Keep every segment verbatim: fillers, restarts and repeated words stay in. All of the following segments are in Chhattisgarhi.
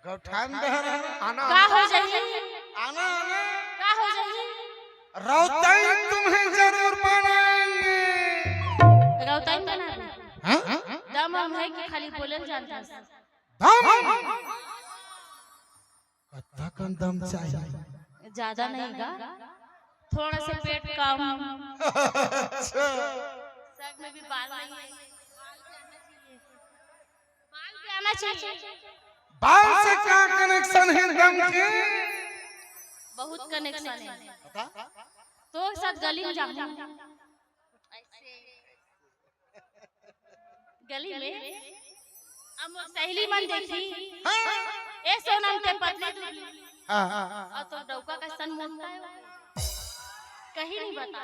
गौठान दहर आना। का हो जाही? आना, आना। का हो जाही? रौतई तुम्हें जरूर बनाएंगे। रौतई बनाबे? हाँ? दम हम है कि खाली बोले ल जानता? दम। कत्ता कन दम चाहिए? ज्यादा नहीं गा, थोड़ा सा पेट कम। अच्छा। सर में भी बाल नहीं है। बाल भी आना चाहिए। बाल से का कनेक्शन है दम के? बहुत कनेक्शन है। बता। तो साथ गली में जाऊँ। गली में अब मोर सहेली मन देखी। हाँ। ए सोनम, ते पतली दुबली। हाँ। और तो डौका का सन मोटा है। कहीं नहीं बता।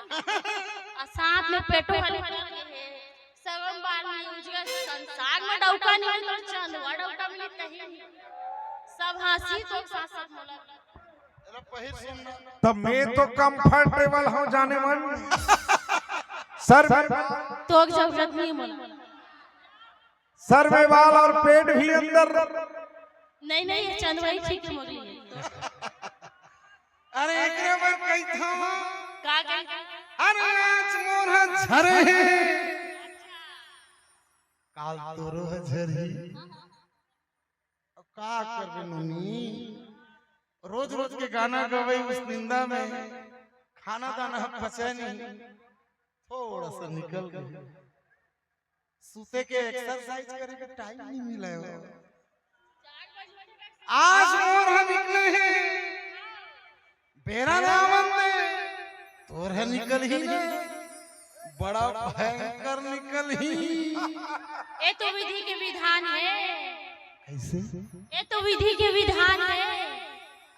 और साथ में पेटो वाले कर के है। सरम बार नहीं, उजगर संसार में डौका नहीं मिली, तो चंदवा डौका मिली कहीं नहीं। सब हंसी तो साथ साथ मोला। तब मैं तो कंफर्टेबल हूँ जाने मन। सर, तोक जरूरत नहीं मोला। सर में बाल और पेट भी अंदर। नहीं, नहीं, ये चंदवाई ठीक है मोर लिए। अरे एकरे बर कहिथों। का कही? अरे आज मोर ह झरे हे, काल तोरो ह झरही। अब का करबे नोनी, रोज रोज के गाना गवई उस निंदा में खाना दाना ह पचे नहीं, थोड़ा सा निकल गए। सुते के, एक्सरसाइज करे के टाइम नहीं मिले हो। आज मोर ह निकले हे, बेरा लावन दे, तोर ह निकल ही ना, बड़ा भयंकर निकल ही। ए तो विधि के विधान है। कैसे? ए तो विधि के विधान है।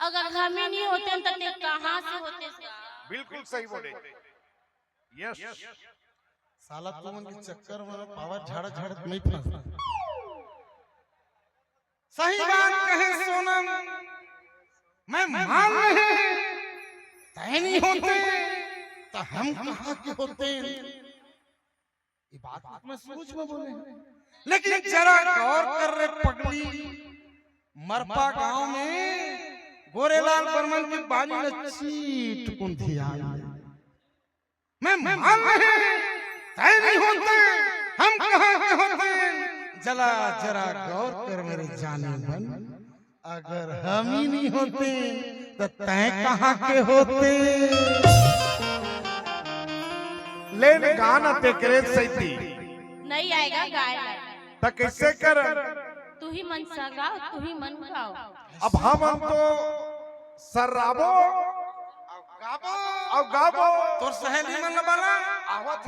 अगर हम ही नहीं होते तो ते कहाँ से होते? बिल्कुल सही बोले। यस। साला तुमन के चक्कर में पावर झाड़त झाड़त नहीं फंस। सही बात कहे सोनम, मैं मान नहीं, तय नहीं होते तो हम कहाँ के होते? ये बात मैं सूझ में बोले हैं। लेकिन जरा गौर कर रे पगली, मरपा गांव में गोरेलाल बर्मन की बानी न चीट कुंधिया। मैं मान नहीं, तय नहीं होते, हम कहाँ के होते? जला जरा गौर कर मेरे जाने मन, अगर हम ही नहीं होते, तो तय कहाँ के होते? लेन गाना तेकरे सैती। नहीं आएगा गाए ला। त कैसे कर? तू ही मन सा गाओ, तू ही मन गाओ। अब हम तो सर्राबो। गाबो। अब गाबो। तोर सहेली मन ला बला। आवत